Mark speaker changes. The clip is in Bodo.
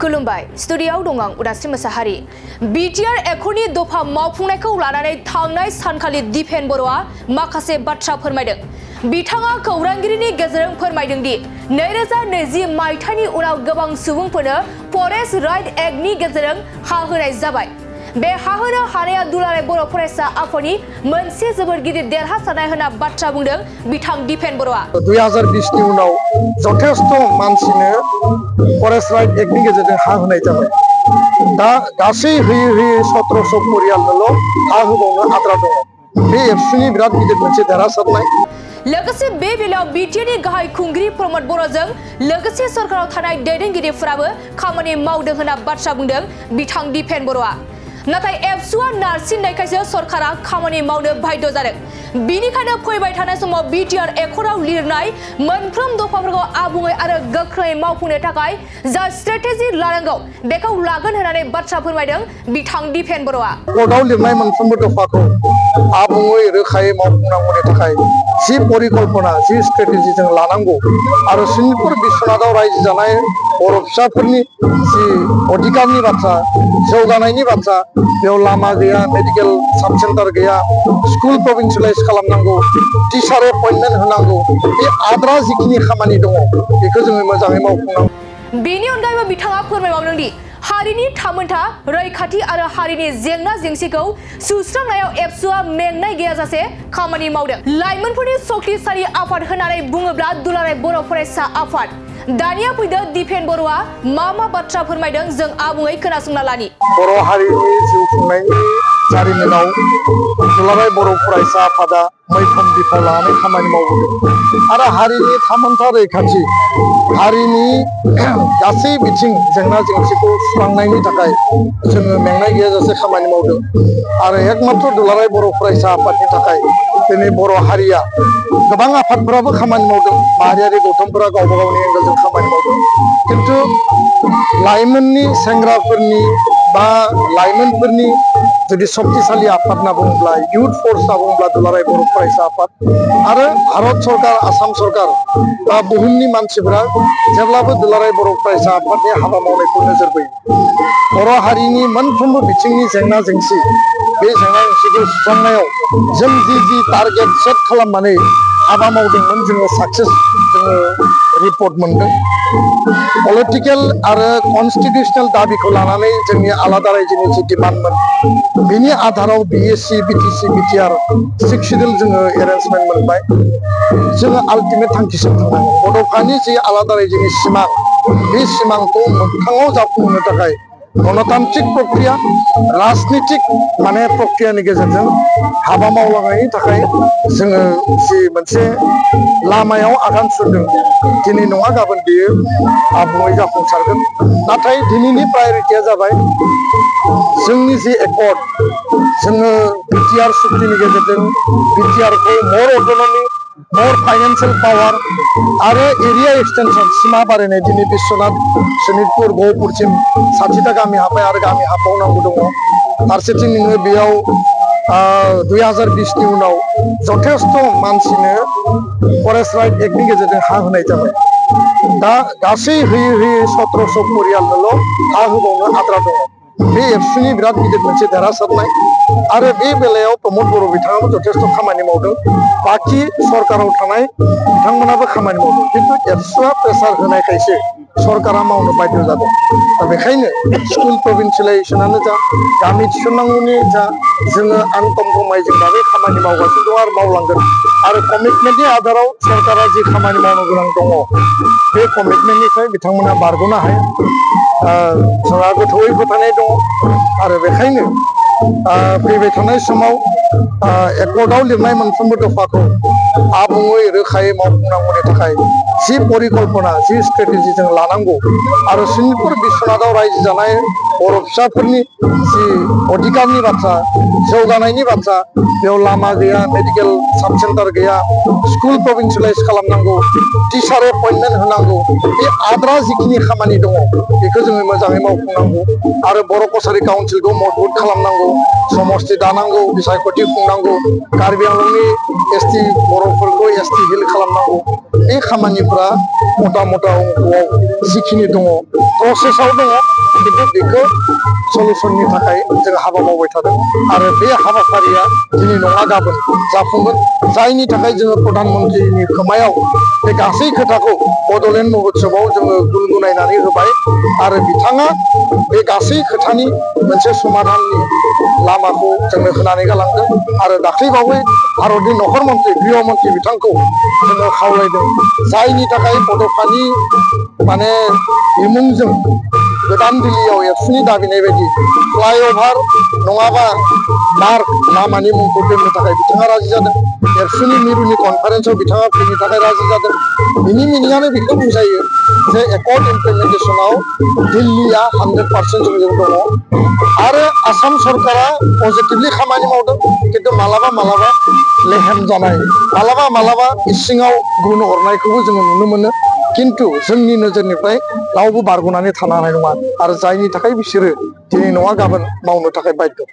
Speaker 1: खुलुमबाय स्टुडियोआव दं आं उदास्रि मोसाहारि बिटिआर एकरनि दफा मावफुंनायखौ लानानै थांनाय सानखालि दिपेन बर'आ माखासे बाथ्रा फोरमायदों। बिथाङा खौरांगिरिनि गेजेरजों फोरमायदों दि 2020 मायथाइनि उनाव गोबां सुबुंफोरनो फरेस्ट राइट एक्टनि गेजेरजों हा होनाय जाबाय। बे हा होनो हानाया दुलाराय बर' फरायसा आफादनि मोनसे जोबोर गिदिर देरहासारनाय होनना बाथ्रा बुंदों बिथां दिपेन बर'आ।
Speaker 2: 2020 नि उनाव जथेस्थ मानसिनो फरेस्ट राइट एक्टनि गेजेरजों हा होनाय जाबाय। दा गासै होयै 1700 परियालनोल' हा होबावनो आद्रा दङ। बे एबसुनि बिराद गिदिर मोनसे देरहासारनाय।
Speaker 1: लोगोसे बे बेलायाव बिटिआरनि गाहाय खुंगिरि प्रमद बर'जों लोगोसे सरकाराव थानाय दैदेनगिरिफोराबो खामानि मावदों होनना बाथ्रा बुंदों बिथां दिपेन बर'आ। नाथाय एबसुआ नारसिननायखायसो सरकारा खामानि मावनो बाध्य जादों। बिनिखायनो फैबाय थानाय समाव बिटिआर एकराव लिरनाय मोनफ्रोम दफाफोरखौ आबुङै आरो गोख्रोङै मावफुंनो थाखाय जा स्ट्रेटेजि लानांगौ बेखौ लागोन होननानै बाथ्रा फोरमायदों बिथां दिपेन बर'आ।
Speaker 2: कर्टआव लिरनाय मोनफ्रोमबो दफाखौ आबुङै रोखायै मावफुंनांगौनि थाखाय जि परिकल्पना जि स्ट्रेटेजि जों लानांगौ आरो सनितपुर बिश्वनाथाव रायजो जानाय बर' फिसाफोरनि जि अधिकारनि बाथ्रा जौगानायनि बाथ्रा बेयाव लामा गैया, मेडिकेल साब सेन्टार गैया, स्कुल प्रभिन्सियेलाइज खालामनांगौ, टिचार एपइन्टमेन्ट होनांगौ, बे आद्रा जिखिनि खामानि दङ बेखौ जोङो मोजाङै मावफुंनांगौ।
Speaker 1: बेनि अनगायैबो बिथाङा फोरमायबावदों दि हारिनि थामोनथा रैखाथि आरो हारिनि जेंना जेंसिखौ सुस्रांनायाव एबसुआ मेंनाय गैयाजासे खामानि मावदों। लाइमोनफोरनि सक्तिशाली आफाद होननानै बुङोब्ला दुलाराय बर' फरायसा आफाद। दानिया फैदो दिपेन बर'आ मा बाथ्रा फोरमायदों जों आबुङै खोनासंना लानि।
Speaker 2: बर' हारिनि जिउ खुंनायनि जारिमिनाव दुलाराय बर' फरायसा आफादा मैखोम बिफाव लानानै खामानि मावबोदों आरो हारिनि थामोनथा रैखाथि हारिनि गासै बिथिं जेंना जेंसिखौ सुस्रांनायनि थाखाय जोङो मेंनाय गैयाजासे खामानि मावदों आरो एकमात्र दुलाराय बर' फरायसा आफादनि थाखाय दिनै बर' हारिया गोबां आफादफोराबो खामानि मावदों, माहारियारि गौथुमफोरा गावबा गावनि एंगेलजों खामानि मावदों, खिन्थु लाइमोननि सेंग्राफोरनि बा लाइमोनफोरनि जुदि सक्तिशाली आफाद होनना बुङोब्ला इउथ फर्स होनना बुङोब्ला दुलाराय बर' फरायसा आफाद आरो भारत सरकार, आसाम सरकार बा बुहुमनि मानसिफोरा जेब्लाबो दुलाराय बर' फरायसा आफादनि हाबा मावनायखौ नोजोर बोयो। बर' हारिनि मोनफ्रोमबो बिथिंनि जेंना जेंसि बे जेंना जेंसिखौ सुस्रांनायाव जों जि टारगेट सेट खालामनानै हाबा मावदोंमोन जोङो साक्सेस जोङो रिपर्ट मोनदों। पलिटिकेल आरो कनस्टिटिउसनेल दाबिखौ लानानै जोंनि आलादा रायजोनि जि डिमान्डमोन बेनि आधाराव बिएससि, बिटिसि, बिटिआर 6 सिडिउल जोङो एरेन्जमेन्ट मोनबाय। जोङो आल्टिमेट थांखिसिम थांनांगोन। बड'फानि जि आलादा रायजोनि सिमां बे सिमांखौ मोगथाङाव जाफुंहोनो थाखाय गणतान्त्रिक प्रक्रिया, राजनितिक प्रक्रियानि गेजेरजों हाबा मावलांनायनि थाखाय जोङो जि मोनसे लामायाव आगान सुरदों दिनै नङा गाबोन बेयो आबुङै जाफुंसारगोन। नाथाय दिनैनि प्रायरिटिया जाबाय जोंनि जि एकर्ड जोङो बिटिआर सुक्तिनि गेजेरजों बिटिआरखौ मर अट'नमि, मर फाइनेन्सियेल पावार आरो एरिया एक्सटेनसन सिमा बारायनाय दिनै बिश्वनाथ, सनितपुर, गहपुरसिम 60टा गामि हाबबाय आरो गामि हाबबावनांगौ दङ। फारसेथिं नोङो बेयाव 2020 नि उनाव जथेस्थ मानसिनो फरेस्ट राइट एक्टनि गेजेरजों हा होनाय जाबाय। दा गासै होयै 1700 परियालनोल' हा होबावनो आद्रा दङ। बे एबसुनि बिराद गिदिर मोनसे देरहासारनाय आरो बे बेलायाव प्रमद बर' बिथाङाबो जथेस्थ खामानि मावदों। बाखि सरकाराव थानाय बिथांमोनाबो खामानि मावदों, खिन्थु एबसुआ प्रेसार होनायखायसो सरकारा मावनो बाध्य जादों। दा बेखायनो स्कुल प्रभिन्सियेलाइजेसनानो जा, गामि थिसननांगौनि जा, जोङो आनकमप्रमाइजिं भाबै खामानि मावगासिनो दं आरो मावलांगोन आरो कमिटमेन्टनि आधाराव सरकारा जि खामानि मावनो गोनां दङ बे कमिटमेन्टनिफ्राय बिथांमोना बारग'नो हाया। जोंहा गोथौयै फोथायनाय दङ आरो बेखायनो फैबाय थानाय समाव एकर्डआव लिरनाय मोनफ्रोमबो दफाखौ आबुङै रोखायै मावफुंनांगौनि थाखाय जि परिकल्पना जि स्ट्रेटेजि जों लानांगौ आरो सनितपुर बिश्वनाथाव रायजो जानाय बर' फिसाफोरनि जि अधिकारनि बाथ्रा जौगानायनि बाथ्रा बेयाव लामा गैया मेडिकेल साब सेन्टार गैया स्कुल प्रभिन्सियेलाइज खालामनांगौ टिचार एपइन्टमेन्ट होनांगौ बे आद्रा जिखिनि खामानि दङ बेखौ जोङो मोजाङै मावफुंनांगौ आरो बर' कसारि काउन्सिलखौ मजबुत खालामनांगौ समस्ति दानांगौ बिसायख'थि खुंनांगौ कार्बि आंलंनि एसटि बर'फोरखौ एसटि हिल खालामनांगौ बे खामानिफ्रा मथा मथा अंकआव जिखिनि दङ प्रसेसआव दङ खिन्थु बेखौ सलुसननि थाखाय जों हाबा मावबाय थादों आरो बे हाबाफारिया दिनै नङा गाबोन जाफुंगोन जायनि थाखाय जोङो प्रधान मन्त्रिनि खोमायाव बे गासै खोथाखौ बड'लेण्ड महोत्सबआव जोङो गुनगुनायनानै होबाय आरो बिथाङा बे गासै खोथानि मोनसे समाधाननि लामाखौ जोंनो होनानै गालांदों आरो दाख्लैबावै भारतनि नखर मन्त्रि गृह मन्त्रि बिथांखौ जोङो खावलायदों जायनि थाखाय बड'फानि माने बिमुंजों गोदान दिल्लीयाव एबसुनि दाबिनाय बायदि फ्लाइअभार नङाबा मार्ग लामानि मुंखौ दोननो थाखाय बिथाङा राजि जादों एबसुनि मिरुनि कनफारेन्सआव बिथाङा फैनो थाखाय राजि जादों बिनि मिनिङानो बेखौ बुजायो जे एकर्ड इमप्लिमेन्टेसनाव दिल्लीया 100% जोंजों दङ आरो आसाम सरकारा पजिटिभलि खामानि मावदों खिन्थु मालाबा लेहेम जानाय मालाबा इसिङाव गुन हरनायखौबो जोङो नुनो मोनो खिन्थु जोंनि नोजोरनिफ्राय रावबो बारग'नानै थानो हानाय नङा आरो जायनि थाखाय बिसोरो दिनै नङा गाबोन मावनो थाखाय बाध्य